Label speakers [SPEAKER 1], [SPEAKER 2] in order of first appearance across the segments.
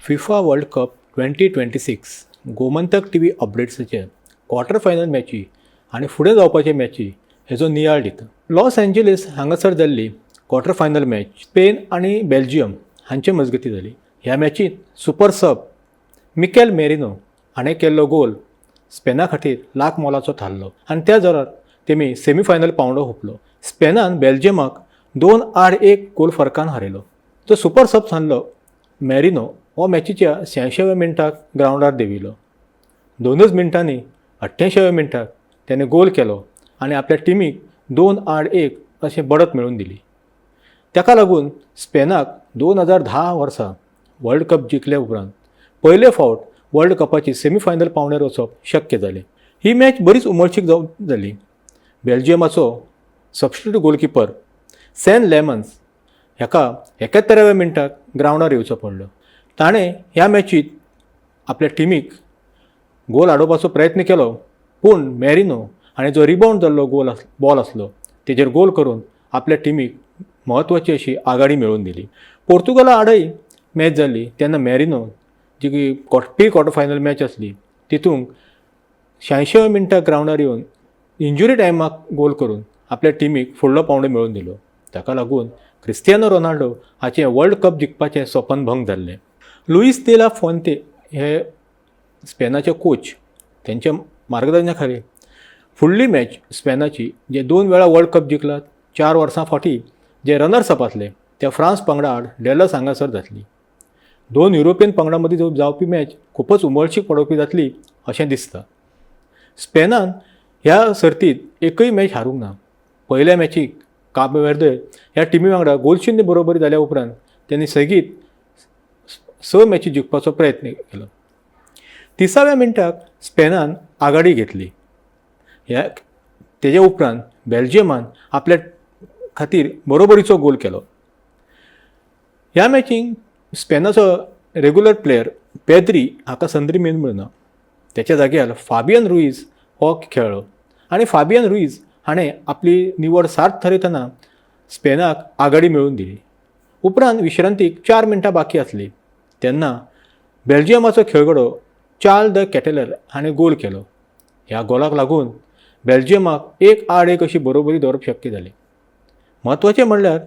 [SPEAKER 1] FIFA World Cup 2026 Gomantak TV अपडेट्साचे quarter final मॅची आनी फुडें जावपाचे मॅची हेजो नियाळ दिता. लॉस एंजलिस हांगासर जाल्ली क्वॉर्टर फायनल मॅच स्पेन आनी बेल्जियम हांचे मजगतीं जाली. ह्या मॅचींत सुपर सब मिकेल मेरिनो हाणें केल्लो गोल स्पेना खातीर लाख मोलाचो थारलो आनी त्या जोरार तेमी सेमीफायनल पावंडो हुपलो. स्पेनान बेल्जियमाक 2-1 गोल फरकान हारयलो. जो सुपर सब थारलो मॅरिनो हो मॅचीच्या 86व्या मिनटाक ग्रावंडार देंविल्लो. 2च मिनटांनी 88व्या मिनटाक तेणें गोल केलो आनी आपल्या टिमीक 2-1 अशें बडत मेळोवन दिली. ताका लागून स्पेनाक 2010 वर्सा वर्ल्ड कप जिखले उपरांत पयले फावट वर्ल्ड कपाची सेमीफायनल पावंड्यार वचप शक्य जालें. ही मॅच बरीच उमळशीक जावन जाली. बेल्जियमाचो सबस्टिट्यूट गोलकिपर सॅन लेमन्स हाका 71व्या मिनटाक ग्रावंडार येवचो पडलो. ताणें ह्या मॅचींत आपल्या टिमीक गोल हाडोवपाचो प्रयत्न केलो, पूण मॅरिनो हाणें जो रिबावंड जाल्लो गोल बॉल आसलो तेजेर गोल करून आपल्या टिमीक म्हत्वाची अशी आघाडी मेळोवन दिली. पोर्तुगाला आडय मॅच जाल्ली तेन्ना मॅरिनो जी प्री क्वॉर्टर फायनल मॅच आसली तितूंत 86व्या मिनटाक ग्रावंडार येवन इंजुरी टायमाक गोल करून आपल्या टिमीक फुडलो पावंडो मेळोवन दिलो. ताका लागून क्रिस्तियानो रोनाल्डो हाचें वर्ल्ड कप जिखपाचें सपन भंग जाल्लें. लुईस दे ला फोंते हे स्पेनाचे कोच, तेंच्या मार्गदर्शना खाली फुडली मॅच स्पेनाची, जे दोन वेळा वर्ल्ड कप जिखलात, 4 वर्सां फाटीं जे रनर्स अप आसले त्या फ्रांस पंगडा आड डॅलस हांगासर जातली. दोन युरोपियन पंगडां मदीं जावपी मॅच खुबच उमळशीक पडोवपी जातली अशें दिसता. स्पेनान ह्या सर्तींत एकूय मॅच हारूंक ना. पयल्या मॅचीक काब वेर्दे ह्या टिमी वांगडा गोलशुन्य बरोबरी जाल्या उपरांत त्यांनी सेगीत स मॅची जिखपाचो प्रयत्न केलो. 30व्या मिनटाक स्पेनान आघाडी घेतली. ह्या तेजे उपरांत बेल्जियमान आपल्या खातीर बरोबरीचो गोल केलो. ह्या मॅचींक स्पेनाचो रेगुलर प्लेयर पेद्री हाका संदी मेळना. तेच्या जाग्यार फाबियन रुईज हो खेळ्ळो आनी फाबियन रुईज हाणें आपली निवड सार्थ थरयतना स्पेनाक आघाडी मेळोवन दिली. उपरांत विश्रांतीक 4 मिनटां बाकी आसली तेन्ना बेल्जियमाचो खेळगडो चार्ल the कॅटेलर हाणें गोल केलो. ह्या गोलाक लागून बेल्जियमाक 1-1 अशी बरोबरी दवरप शक्य जाली. म्हत्वाचें म्हणल्यार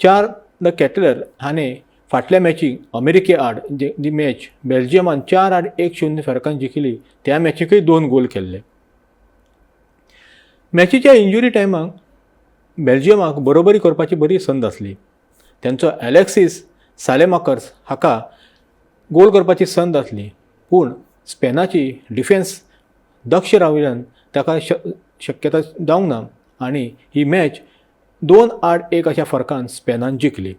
[SPEAKER 1] चार्ल the कॅटलर हाणें फाटल्या मॅचीक अमेरिके आड जी जी मॅच बेल्जियमान 4-1-0 फरकान जिखली त्या मॅचीकय दोन गोल केल्ले. मॅचीच्या इंजुरी टायमाक बेल्जियमाक बरोबरी करपाची बरी संद आसली. तेंचो एलेक्सीस सालेमाकर्स हाका गोल करपाची संद आसली, पूण स्पेनाची डिफेन्स दक्ष राविल्ल्यान ताका शक्यता जावंक ना आनी ही मॅच 2-1 अशा फरकान स्पेनान जिखली.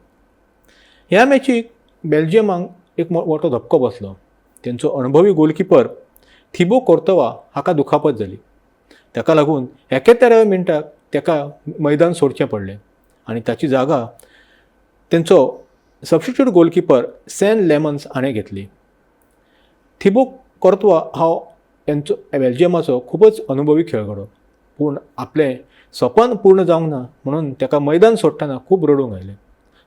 [SPEAKER 1] ह्या मॅचीक बेल्जियमाक एक मोठो धपको बसलो. तेंचो अणभवी गोलकिपर थिबो कोर्तवा हाका दुखापत जाली. ताका लागून 71व्या मिनटाक ताका मैदान सोडचें पडलें आनी ताची जागा तेंचो सबस्टिट्यूट गोलकिपर सॅन लेमन्स हाणें घेतली. थिबो कोर्तवा हो तेंचो बेल्जियमाचो खुबच अनुभवी खेळगडो, पूण आपलें सपन पूर्ण जावंक ना म्हणून ताका मैदान सोडटना खूब रडूंक आयलें.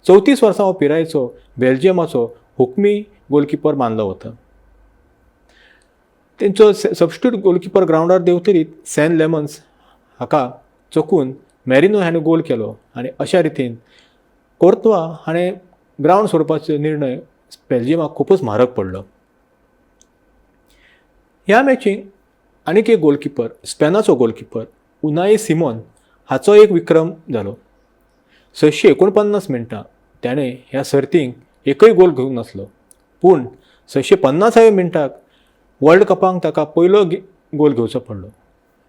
[SPEAKER 1] 34 वर्सां हो पिरायेचो बेल्जियमाचो हुकमी गोलकिपर मानलो वता. तेंचो सबस्टिट्यूट गोलकिपर ग्रावंडार देंवतरीत सॅन लेमन्स हाका चकून मॅरिनो हाणें गोल केलो आनी अशा रितीन कोर्तवा हाणें ग्रावंड सोडपाचो निर्णय बेल्जियमाक खुबच म्हारग पडलो. ह्या मॅचीक आनीक एक गोलकिपर, स्पेनाचो गोलकिपर उनाई सिमोन हाचो एक विक्रम जालो. 649 मिनटां ताणें ह्या सर्तींक एकय गोल घेवंक नासलो, पूण 650व्या मिनटाक वर्ल्ड कपाक ताका पयलो गोल घेवचो पडलो.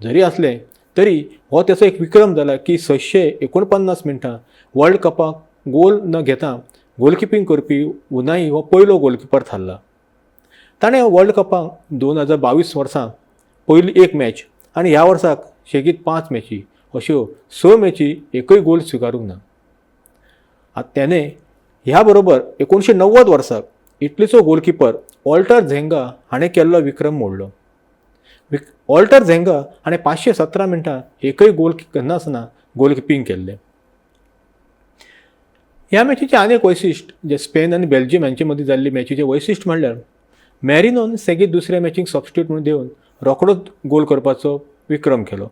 [SPEAKER 1] जरी आसलें तरी हो तेचो एक विक्रम जाला की 649 मिनटां वर्ल्ड कपाक गोल न घेता गोलकिपींग करपी उनाई हो पयलो गोलकिपर थारला. ताणें वर्ल्ड कपाक 2022 वर्सा पयली एक मॅच आनी ह्या वर्साक सेगीत पांच मॅची अश्यो स मॅची एकूय गोल स्विकारूंक ना. आतां तेणें ह्या बरोबर 1990 वर्साक इटलीचो गोलकिपर वॉल्टर झेंगा हाणें केल्लो विक्रम मोडलो. वॉल्टर झेंगा हाणें 517 मिनटां एकूय गोल घेनासतना गोलकिपींग केल्लें. ह्या मॅचीचें आनी एक वैशिश्ट जें स्पेन आनी बेल्जियम हांचे मदीं जाल्ली मॅचीचें वैशिश्ट म्हणल्यार मॅरिनोन सेगीत दुसऱ्या मॅचीक सबस्टिट्यूट म्हणून देवन रोखडोच गोल करपाचो विक्रम केलो.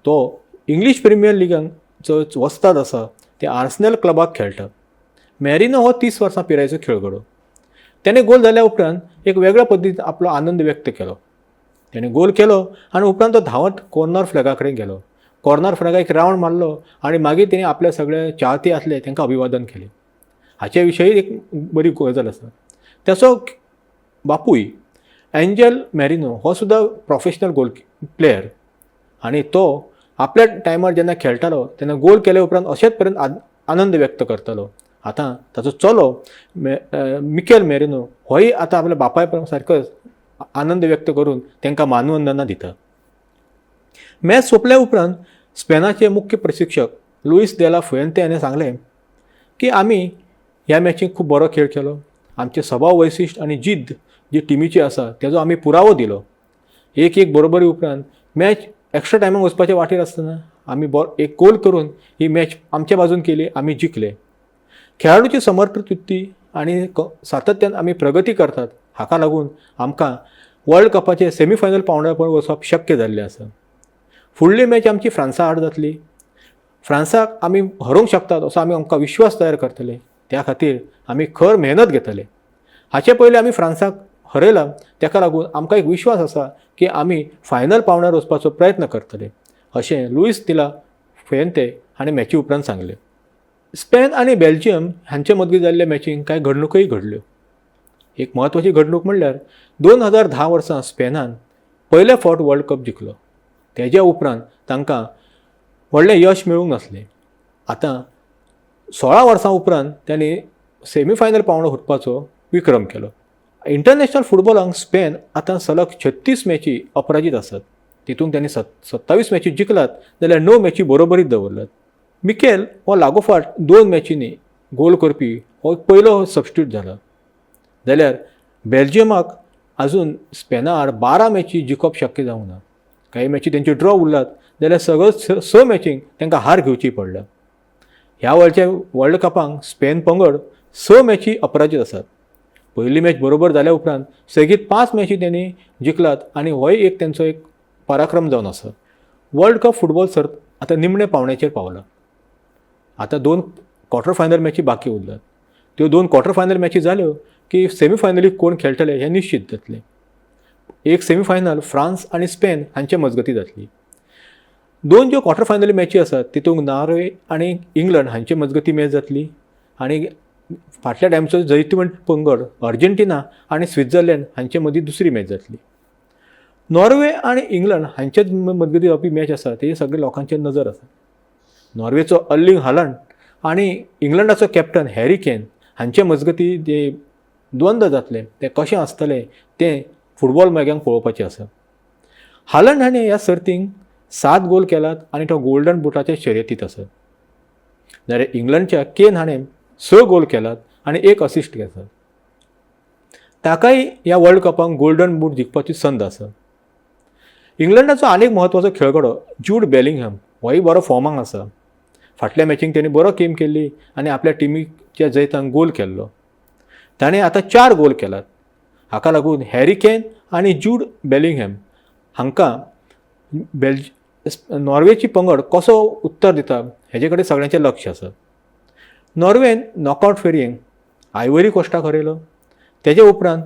[SPEAKER 1] तो इंग्लीश प्रिमियर लिगांत जो वस्ताद आसा ते आर्सनल क्लबाक खेळटा. मॅरिनो हो 30 वर्सां पिरायेचो खेळगडो. तेणें गोल जाल्या उपरांत एक वेगळ्या पद्दतीन आपलो आनंद व्यक्त केलो. तेणें गोल केलो आनी उपरांत तो धांवत कॉर्नर फ्लॅगा कडेन गेलो. कॉर्नर फ्लॅगा एक रावंड मारलो आनी मागीर तेणें आपले सगळे चाहते आसले तांकां अभिवादन केलें. हाचे विशयी एक बरी गजाल आसा. ताचो बापूय एंजल मॅरिनो हो सुद्दां प्रोफेशनल गोल प्लेयर आनी तो आपल्या टायमार जेन्ना खेळटालो तेन्ना गोल केले उपरांत अशेंच पर्यंत आनंद व्यक्त करतालो. आतां ताचो चलो मिकेल मॅरिनो होय आतां आपल्या बापाय सारकोच आनंद व्यक्त करून तांकां मानवंदना दिता. मॅच सोंपल्या उपरांत स्पेनाचे मुख्य प्रशिक्षक लुईस देला फुएंते हाणें सांगलें की आमी ह्या मॅचीक खूब बरो खेळ केलो. आमचें सभाव वैशिश्ट आनी जिद्द जी टिमीची आसा तेजो आमी पुरावो दिलो. 1-1 बरोबरी उपरांत मॅच एक्स्ट्रा टायमाक वचपाचे वाटेर आसतना आमी एक गोल करून ही मॅच आमच्या बाजून केली, आमी जिखले. खेळाडूची समर्पीत वृत्ती आनी सातत्यान आमी प्रगती करतात हाका लागून आमकां वर्ल्ड कपाचे सेमीफायनल पावंड्या पर्यंत वचप शक्य जाल्लें आसा. फुडली मॅच आमची फ्रांसा आड जातली. फ्रांसाक आमी हरोवंक शकतात असो आमी आमकां विश्वास तयार करतले. त्या खातीर आमी खर मेहनत घेतले. हाचे पयलीं आमी फ्रांसाक हरयला ताका लागून आमकां एक विश्वास आसा की आमी फायनल पावंड्यार वचपाचो प्रयत्न करतले अशें लुईस दिला फुएंते हाणें मॅची उपरांत सांगलें. स्पेन आनी बेल्जियम हांचे मदीं जाल्ल्या मॅचींक कांय घडणुकोय घडल्यो. एक म्हत्वाची घडणूक म्हणल्यार 2010 वर्सां स्पेनान पयले फावट वर्ल्ड कप जिखलो. तेज्या उपरांत तांकां व्हडलें यश मेळूंक नासलें. आतां 16 वर्सां उपरांत तांणी सेमीफायनल पावंडो हुपपाचो विक्रम केलो. इंटरनॅशनल फुटबॉलांत स्पेन आतां सलग 36 मॅची अपराजीत आसात. तितूंत तांणी 27 मॅची जिखलात जाल्यार 9 मॅची बरोबरीत दवरल्यात. मिकेल हो लागोपाठ 2 मॅचींनी गोल करपी हो पयलो सबस्टिट्यूट जाला. जाल्यार बेल्जियमाक आजून स्पेना आड 12 मॅची जिखप शक्य जावंक ना. कांय मॅची तेंच्यो ड्रॉ उरलात जाल्यार सगळ्यो 6 मॅचींक तांकां हार घेवची पडल्या. ह्या वर्च्या वर्ल्ड कपांक स्पेन पंगड 6 मॅची अपराजीत आसात. पयली मॅच बरोबर जाल्या उपरांत सेगीत 5 मॅची त्यांनी जिखलात आनी होय एक तेंचो एक पराक्रम जावन आसा. वर्ल्ड कप फुटबॉल सर्त आतां निमणे पावंड्याचेर पावला. आतां 2 क्वॉर्टर फायनल मॅची बाकी उरल्यात. त्यो 2 क्वॉर्टर फायनल मॅची जाल्यो की सेमीफायनलीक कोण खेळटले हें निश्चीत जातलें. एक सेमीफायनल फ्रांस आनी स्पेन हांचे मजगतीं जातली. 2 ज्यो क्वॉर्टर फायनली मॅची आसात तितूंत नॉर्वे आनी इंग्लंड हांचे मजगतीं मॅच जातली आनी फाटल्या टायमचो जैतिवंत पंगड अर्जेंटिना आनी स्वित्झर्लंड हांचे मदीं दुसरी मॅच जातली. नॉर्वे आनी इंग्लंड हांचेच मजगतीं जावपी मॅच आसा तेजेर सगळे लोकांचेर नजर आसा. नॉर्वेचो अर्लिंग हालंड आनी इंग्लंडाचो कॅप्टन हॅरी केन हांचे मजगतीं जे द्वंद्व जातलें तें कशें आसतलें तें फुटबॉल मोग्यांक पळोवपाचें आसा. हालंड हाणें ह्या सर्तींक 7 गोल केलात आनी तो गोल्डन बुटाचे शर्यतींत आसा. जाल्यार इंग्लंडच्या केन हाणें 6 गोल केलात आनी 1 असिस्ट घेतला. ताकाय ह्या वर्ल्ड कपाक गोल्डन बूट जिखपाची संद आसा. इंग्लंडाचो आनीक म्हत्वाचो खेळगडो ज्यूड बेलिंगहम होय बरो फॉर्मांक आसा. फाटल्या मॅचींक तेणी बरो गेम केल्ली आनी आपल्या टिमीच्या जैतान गोल केल्लो. ताणें आतां 4 गोल केलात. हाका लागून हॅरी केन आनी ज्यूड बेलिंगहॅम हांकां नॉर्वेची पंगड कसो उत्तर दिता हेजे कडेन सगळ्यांचें लक्ष आसा. नॉर्वेन नॉकआवट फेरयेंत आयवरी कोस्टाक हरयलो. तेजे उपरांत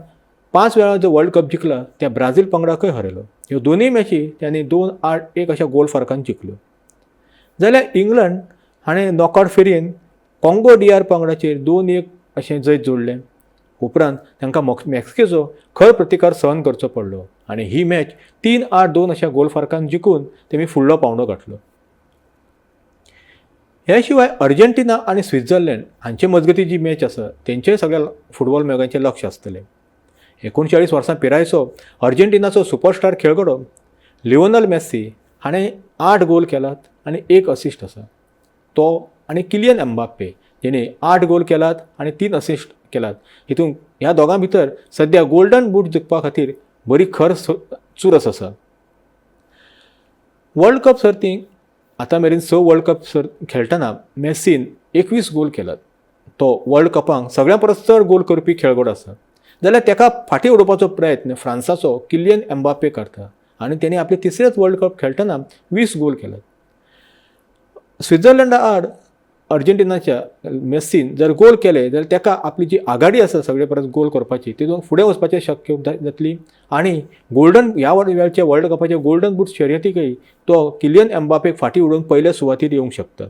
[SPEAKER 1] 5 वेळा जो वर्ल्ड कप जिखला त्या ब्राझील पंगडाकय हरयलो. ह्यो दोनूय मॅची तांणी 2-8-1 अशा गोल फरकान जिखल्यो. जाल्यार इंग्लंड हाणें नॉकआवट फेरयेन काँगो DR पंगडाचेर 2-1 अशें जैत जोडलें. उपरांत तांकां मेक्सिकोचो खर प्रतिकार सहन करचो पडलो आनी ही मॅच 3-8-2 अशा गोल फरकान जिखून तेमी फुडलो पावंडो गांठलो. ह्या शिवाय अर्जेंटिना आनी स्वित्झर्लंड हांचे मजगतीं जी मॅच आसा तेंचेय सगळ्या फुटबॉल मोग्यांचें लक्ष आसतलें. 39 वर्सां पिरायेचो अर्जेंटिनाचो सुपरस्टार खेळगडो लिओनल मेस्सी हाणें 8 गोल केलात आनी 1 असिस्ट आसा. तो आनी किलियन एम्बाप्पे जेणे 8 गोल केलात आनी 3 असिस्ट केलात. हितून ह्या दोगां भितर सद्या गोल्डन बूट जिखपा खातीर बरी खर चुरस आसा. वर्ल्ड कप सर्तींत आतां मेरेन 6 वर्ल्ड कप खेळटना मेस्सीन 21 गोल केल्यात. तो वर्ल्ड कपांक सगळ्यां परस चड गोल करपी खेळगडो आसा. जाल्यार ताका फाटीं उडोवपाचो प्रयत्न फ्रांसाचो किलियन एम्बापे करता आनी तेणी आपले तिसरेच वर्ल्ड कप खेळटना 20 गोल केल्यात. स्वित्झर्लंडा आड अर्जेंटिनाच्या मेस्सीन जर गोल केले जाल्यार ताका आपली जी आघाडी आसा सगळे परस गोल करपाची तितून फुडें वचपाचें शक्य जातली आनी गोल्डन ह्या वेळच्या वर्ल्ड कपाचे गोल्डन बूट शर्यतीकय तो किलियन एम्बापेक फाटीं उडोवन पयल्या सुवातीर येवंक शकता.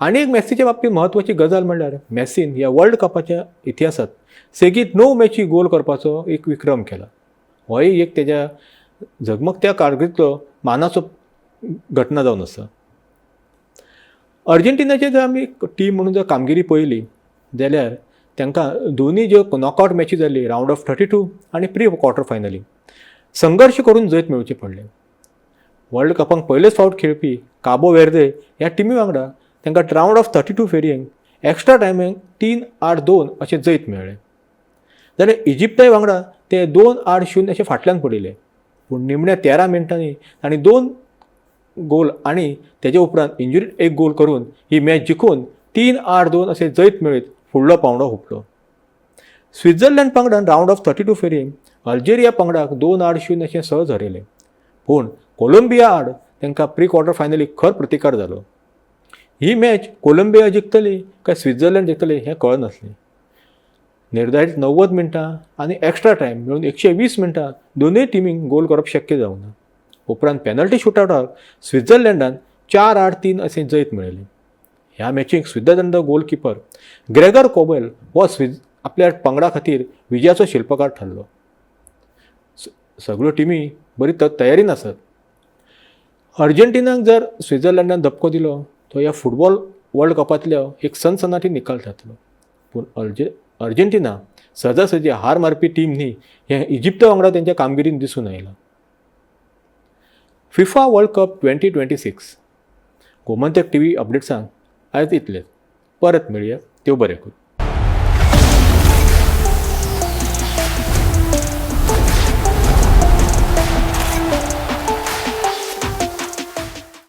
[SPEAKER 1] आनी एक मॅसीच्या बाबतींत म्हत्वाची गजाल म्हणल्यार मॅसीन ह्या वर्ल्ड कपाच्या इतिहासांत सेगीत 9 मॅची गोल करपाचो एक विक्रम केला. होय एक तेज्या झगमगत्या कारकिर्दींतलो मानाचो घटना जावन आसा. अर्जेंटिनाची जर आमी टीम म्हणून जर कामगिरी पळयली जाल्यार तांकां दोनूय ज्यो नॉकआवट मॅची जाल्ली रावंड ऑफ 32 आनी प्री क्वॉर्टर फायनली संघर्श करून जैत मेळोवचें पडलें. वर्ल्ड कपाक पयलेच फावट खेळपी काबो वेर्दे ह्या टिमी वांगडा तांकां रावंड ऑफ 32 फेरयेक एक्स्ट्रा टायमींग 3-2 अशें जैत मेळ्ळें. जाल्यार इजिप्ता वांगडा ते 2-0 अशें फाटल्यान पडिल्ले, पूण निमण्या 13 मिनटांनी तांणी 2 गोल आनी तेजे उपरांत इंजुरी 1 गोल करून ही मॅच जिखून 3-2 अशें जैत मेळयत फुडलो पांवडो हुपलो. स्वित्झर्लंड पंगडान रावंड ऑफ 32 फेरयेक अल्जेरिया पंगडाक 2-0 अशें सहज हरयलें, पूण कोलंबिया आड तांकां प्री क्वॉर्टर फायनलीक खर प्रतिकार जालो. ही मॅच कोलंबिया जिखतली काय स्वित्झर्लंड जिखतली हें कळनासलें. निर्धारीत 90 मिनटां आनी एक्स्ट्रा टायम मेळून 120 मिनटां दोनूय टिमींक गोल करप शक्य जावंक ना. उपरांत पेनल्टी शुटआवटाक स्वित्झर्लंडान 4-3 अशें जैत मेळयलें. ह्या मॅचीक स्वित्झर्लंड गोलकिपर ग्रेगर कोबेल हो आपल्या पंगडा खातीर विजयाचो शिल्पकार ठरलो. सगळ्यो टिमी बरी तयारीन आसात. अर्जेंटिनाक जर स्वित्झर्लंडान धपको दिलो तो ह्या फुटबॉल वर्ल्ड कपांतलो एक सनसनाटी निकाल थारतलो, पूण अर्जेंटिना सहजासहजी हार मारपी टीम न्ही हें इजिप्ता वांगडा तेंच्या कामगिरीन दिसून आयलां. FIFA world cup 2026 Gomantak TV अपडेट्सांक आयज इतलेंच. परत मेळया. देव बरें करूं.